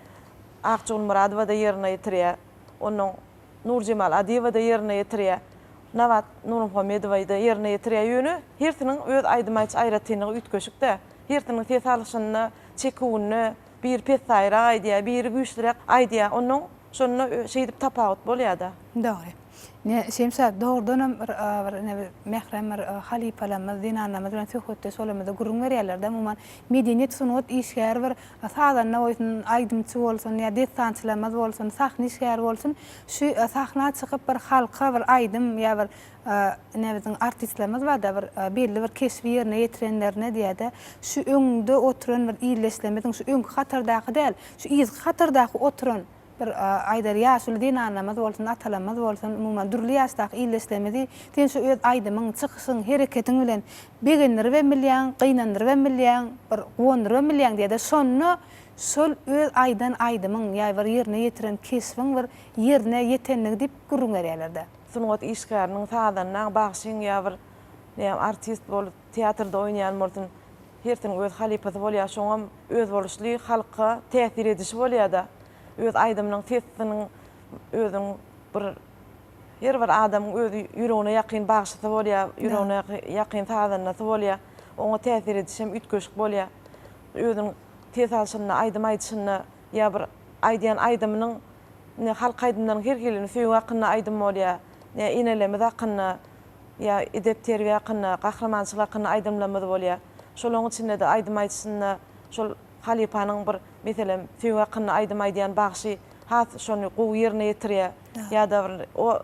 Akjagül Myradowa-da ýerine ýetirýär. Onnoň Nurjemal Adyýewa-da ýerine ýetirýär. Nabat Nurmuhammedowa-da ýerine ýetirýär. Ýöne hersiniň öz aýdym aýdyş aýratynlygy üýtgeşik-dä. Hersiniň ses alyşynda, çeküwinde biri pessaýrak aýdýar, biri güýçlüräk aýdýar. Onnoň şonda şeýdip tapawut bolýar-da. Dogry. Ine, Şemşat, dogrudanam bir bir ine bir mährem bir halypalarymyz, zenanlarymyz bilen söhbetdeş bolanymyzda gürrüň berýärler-de, umuman, medeniýet, sungat işgäri bir Sazanda bolsun, aýdymçy bolsun ýa dessançylarymyz bolsun, sahna işgäri bolsun, şu sahna çykyp bir halka bir aýdym ýa bir ine biziň artistlerimiz barda bir belli bir keşbi ýerine ýetirenlerine diýýärde, şu öňde oturan bir ildeşlerimiziň şu öňki hatardaky däl, şu yzky hatardaky oturan Bir aýdar ýaşuly zenanlarymyz bolsun, atalarymyz bolsun, umuman dürli ýaşdaky ildeşlerimizi sen şu öz aýdymyň, çykyşyň, hereketiň bilen begendiribem bilýäň, gynandyrybam bilýäň, bir guwandyrybam bilýäň diýýär-de, şonda şol öz aýdan aýdymyň ýa bir ýerine ýetiren keşbiň bir ýerine ýetenligi diýip gürrüň berýärler-de. Sungat işgäriniň, sazandaň, bagşyň ýa bir näme artist bolup teatrda oýnaýan bolsun, Hersiniň öz halypasy bolýar, şoňam özboluşly halka täsir edişi bolýar-da. Öz aýdymynyň sesiniň özüniň bir her bir adamyň öz ýüregine ýakyn bagşysy bolýar, ýüregine ýakyn sazandasy bolýar. Oňa täsir edişi hem üýtgeşik bolýar. Özüniň ses alşynda, aýdym aýdyşynda ýa bir aýdýan aýdymynyň. Indi halk aýdymlaryň her hilini söýgi hakynda aýdym bolýar, ýa enelerimiz hakynda, ýa edep-terbiýe hakynda, gahrymançylyk hakynda aýdymlarymyz bolýar. Şolaryň içinde-de aýdym aýdyşynda şol halypanyň bir, meselem, söýgi hakynda aýdym aýdýan bagşy has şony gowy ýerine ýetirýär. Ýa-da bir o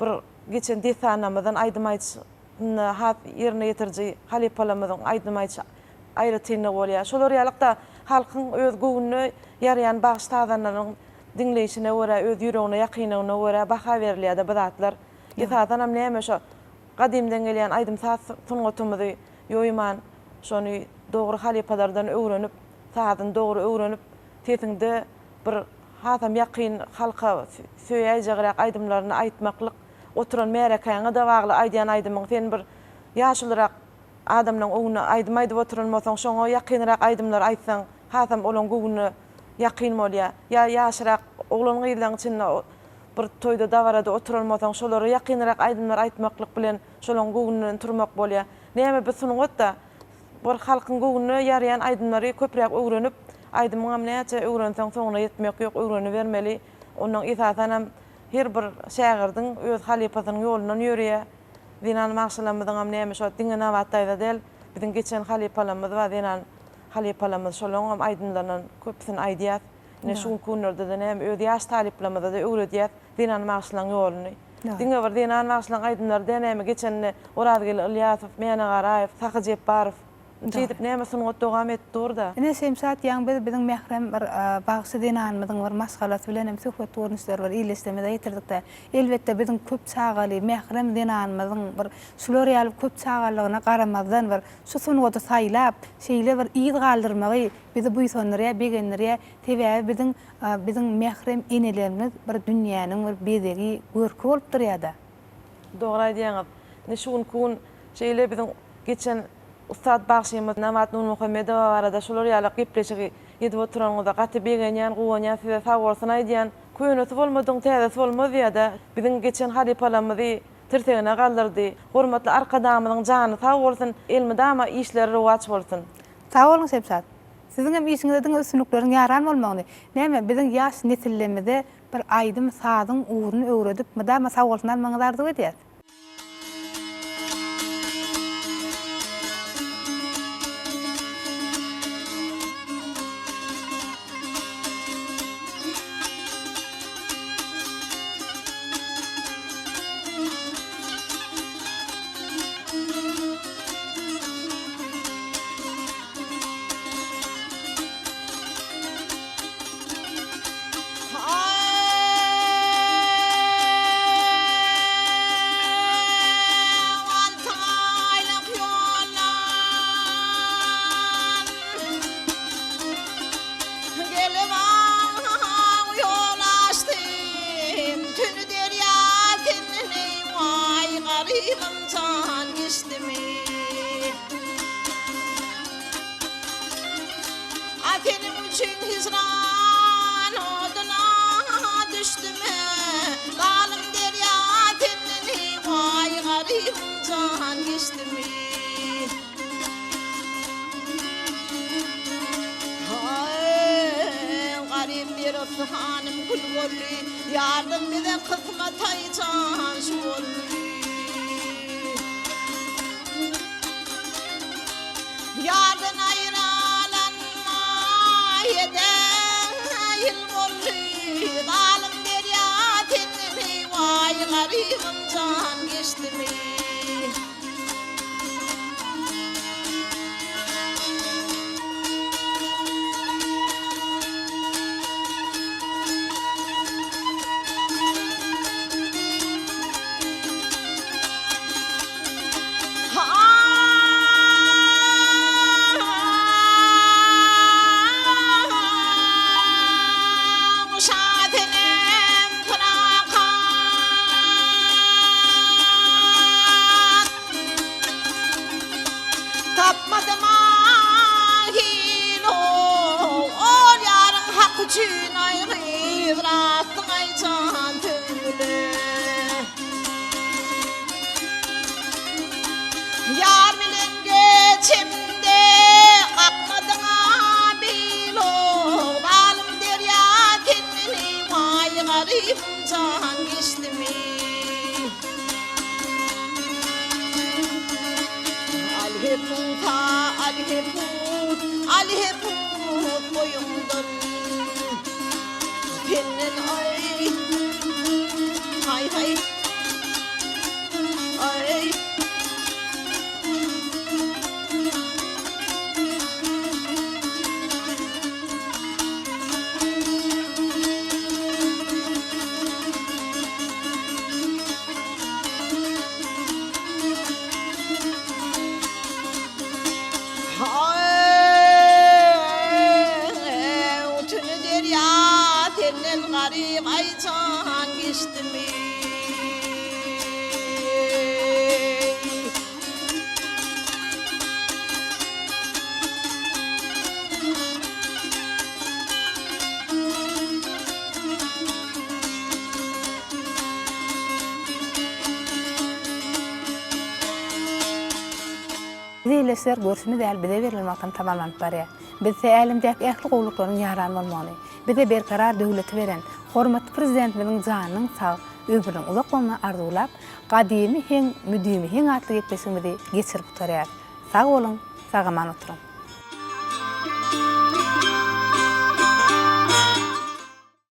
bir geçen dessanlarymyzdan aýdym aýdyşynda has ýerine ýetiriji halypalarymyzyň aýdym aýdyşy aýratynlygy bolýar. Şolar ýalyk-da halkyň öz göwnüne ýaraýan bagşy-sazandalaryň diňleýşine görä, öz ýüregine ýakynlygyna görä baha berilýär-de bu zatlar. Esasanam näme şo gadymdan gelýän aýdym-saz sungatymyzy ýoýman, şony dogry halypalardan öwrenip, sazyny dogry öwrenip, sesiňde bir hasam ýakyn halka söýäýjegräk aýdymlaryny aýtmaklyk oturan märekäňe-de bagly aýdýan aýdymyň sen bir ýaşulyrak adamlaň öňünde aýdym aýdyp oturan bolsaň şoňa ýakynrak aýdymlary aýtsaň hasam olaň göwnüne ýakyn bolýar. Ýa ýaşrak oglan-gyzlaň içinde bir toýda dabarada oturan bolsaň şolara ýakynrak aýdymlary aýtmaklyk bilen şolaň göwnünden turmak bolýar. Näme bu sungat-da. Bir halkyň göwnüne ýaraýan aýdymlary köpräk öwrenip, aýdymyňam näçe öwrenseň soňuna ýetmek ýok öwrenibermeli. Onnoň esasanam her bir şägirdiň öz halypasynyň ýolundan ýöreýär. Zenan bagşylarymyzyňam näme şo diňe Nabat daýza däl, biziň geçen halypalarymyz bar zenan halypalarymyz şolaňam aýdymlaryndan köpüsini aýdýas. Ine şu günki günlerde-de näme öz ýaş talyplarymyza-da öwredýäs zenan bagşylaryň ýoluny. Diňe bir zenan bagşylaryň aýdymlary däl näme geçende Orazgeldi Ylýasow, Mäne Garaýew, Sahy Jepbarow şeýdip näme sungat dowam edip dur-da. Ine Şemşat ýaň biz biziň mährem bir bagşy zenanymyzyň bir maşgalasy bilen hem söhbet görnüşleri bir illeşdemize getirdik-de. Elbetde biziň köp çagaly mährem zenanymyzyň bir şular ýaly köp çagalygyna garamazdan bir şu sungaty saýlap şeýle bir yz galdyrmagy bizi buýsandyrýar, begendirýär. Sebäbi biziň biziň mährem enelerimiz bir dünýäniň bir bezegi, görki bolup durýar-da. Dogry aýdýaňyz. Ine şu günki gün şeýle biziň geçen ussat bagşymyz Nabat Nurmuhammedowa barada şular ýaly gepleşigi edip oturanyňyza gaty begenýän, guwanýan size sagbolsun aýdýan. Könesi bolmadygyň täzesi bolmaz diýýär-dä. Biziň geçen halypalarymyzy tirsegine galdyrdy. Hormatly Arkadagymyzyň jany sag bolsun, elmydama işleri rowaç bolsun. Sag boluň Şemşat. Siziňem işiňizde diňe üstünlikleriň ýaran bolmagyny, näme biziň ýaş nesillemize bir aýdym sazyň ugruny öwredip mydama sagbolsun almagyňyzy arzuw edýäs. Garybym jan geçdimi? Alheput-a, alheput, alheput boýuňdan. Senden aý, haý, haý, aý. Tüni derýa senden garyp aý jan geçdimi? Ildeşler, görşümiz ýaly bize berlen wagtam tamamlanyp barýar. Bizse älemdäki ähli gowulyklaryň ýaran bolmagyny, bize berkarar döwleti beren hormatly Prezidentimiziň janynyň sag, ömrüniň uzak bolmagyny arzuwlap, Gadymy heň, müdimi heň atly gepleşigimizi geçirip gutarýarys. Sag boluň, sag-aman oturyň!